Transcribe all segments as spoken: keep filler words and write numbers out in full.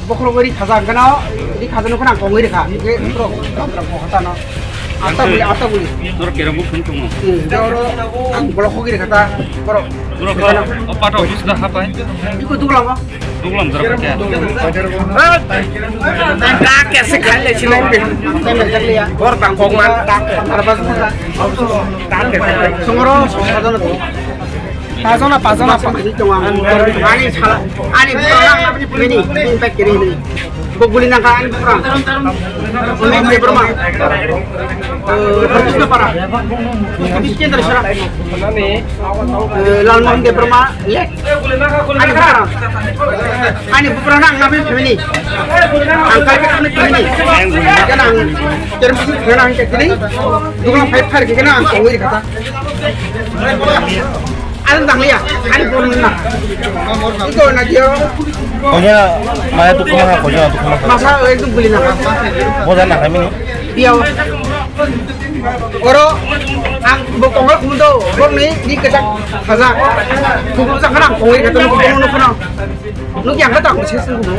Bokhorok ri khaja hwnkhe no, ri khaja no khwna kongwi rikha. Hwnkhe borok bamra bo hata no. Asta guli, asta guli. Nor kerong bo phun tongo. Hmm, joro ang bolok hogwi rikha ta. Borok. Borok ko, o pato office da hapai. Iko duglam ba? Duglam jora kya? Duglam. Ka kya se khai le chilai be. Bor bang kok man. Songoro, songoro. Pajona, pajona, pa-, ani sala, ani borok nang nabini phimini, bini bike kiri hini. Bo guli nangkha ani borok. Oni Debbarma. Eh, Harkishnapara. Kendra sara. Eh, Lalmohan Debbarma, late. Ani borok. Ani borok nang nabini phimini. Ang kai ka phimini. Kana ang terus kana ang kiri. Dukang five thar kiri kana ang kongwi kata. Ano tangliya, ani phone na. Iko na dio. Konya maya tu kuma ha, konya tu kuma ha. Masa ekdom guli na. Boja na kami ni. Dia. Oro ang bo kongol kumudo, bor ni di kesak khaja. Kubu sa kana kongwi kata kubu no kana. Nuk yang kata aku sih sungguh.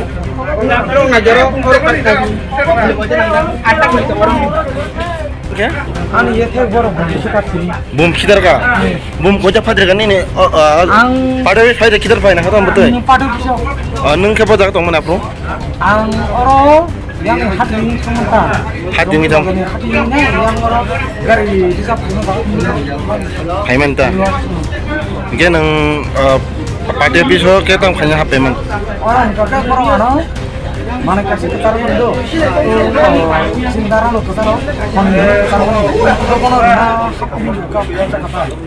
Nuk na jero oro kata. Atak ni orang. Oke. Ani ye thek borok bumi se katini. Bum khidar ka? Bum koja phadir ka nini? O, o, ang pada wi phaida khidar phaina khatam butoi. Pada bisa. O, nung khe bojak tong mana pro? Ang oro yang hati ni sementara. Hati ni tong. Hati ni ne yang oro gari bisa punya ba. Phaiman ta. Ge nang, o, pada bisa ke tong khanya hapaiman. Orang kata borok ano. Mane kaisa kwcharo wngdo. Sindara no kwcharo. Hon kwcharo wngdo. Kono na.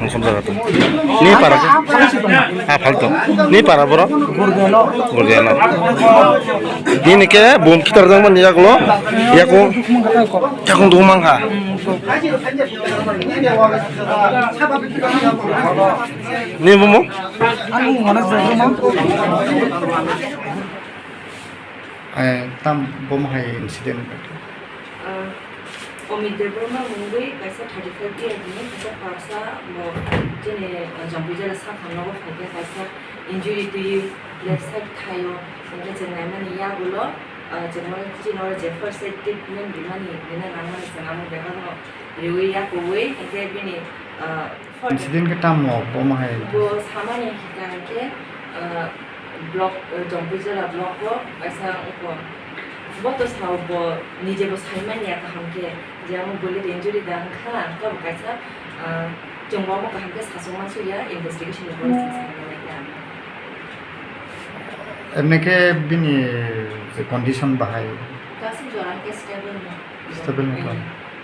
Ang somjak kha to. Ni para ke? Ha, phalto. Ni para borok? Gurdiano. Gurdiano. Nini ke bum khitar jang mani yaklo. Yakung. Yakung dukung mangkha. Ni bumo? Ang mana jagama. Eh, tam bom hai incident. Ah, Amit Debbarma mungwi kaisa thirty five year ni kaisa parsa bo chini, ah, Jampui jela sakha nogo phaikhe kaisa injury twi left side thaio, hwnkhe chwng naimani yagulo, ah, chwngno chini oro je first aid treatment rimani, rina nangmani chwng amo bebakno riwi yakuwi, hwnkhe bini, ah, Incident khe tamo, bomo hai? Bo samani hwnkha khe, ah, block, ah, Jampui jela block o kaisa wngkha. Bo to sao bo nije bo saimanya kaham khe, je amo bullet injury da wngkha, tamo kaisa, ah, chwng bo amo kaham khe sachwng mansukya, investigation ni pore chwng saimanya khe ang. Emne khe bini je condition bahai? Kasik jora khe stable no. Stable no to?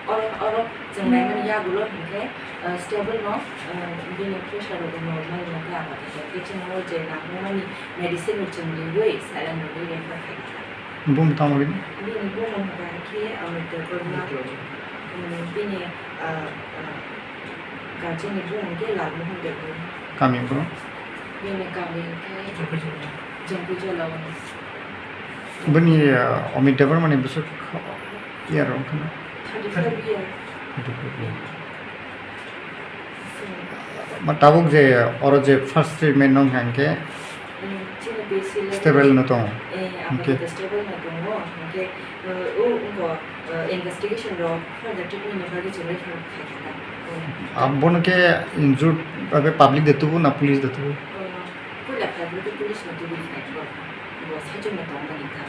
Oro, oro chwng naimani yagulo hinkhe, ah, stable no, ah, bini pressure rok normal no khe abo khe chwng o je nangmani medicine rok chwng riwi saline rwwi refer khaikha. Bumung tamo bini? Bini bumung hwnkha khe Amit Debbarma, um, bini, ah, ah, guardian ni bumung khe Lalmohan Debbarma. Kami bro? Bini kami khe Jampui jela o. Bini, ah, Amit Debbarma ni bwswk Year wngkha na? Thirty-five year. Thirty-five year. Ma tabuk je oro je first treatment nong hangke Mm, chini base le stable no tongo. Eh, hingke? Apato stable no tongo. Hingke, eh, o, wngko, eh, investigation rok further treatment ni bagwi chwng refer khai kha ta. Mm. Abono ke injured abe public de tubu na police de tubu? Eh, puila khai bwlwi police no tubu khai kha. Bo saichung no tongmani kha.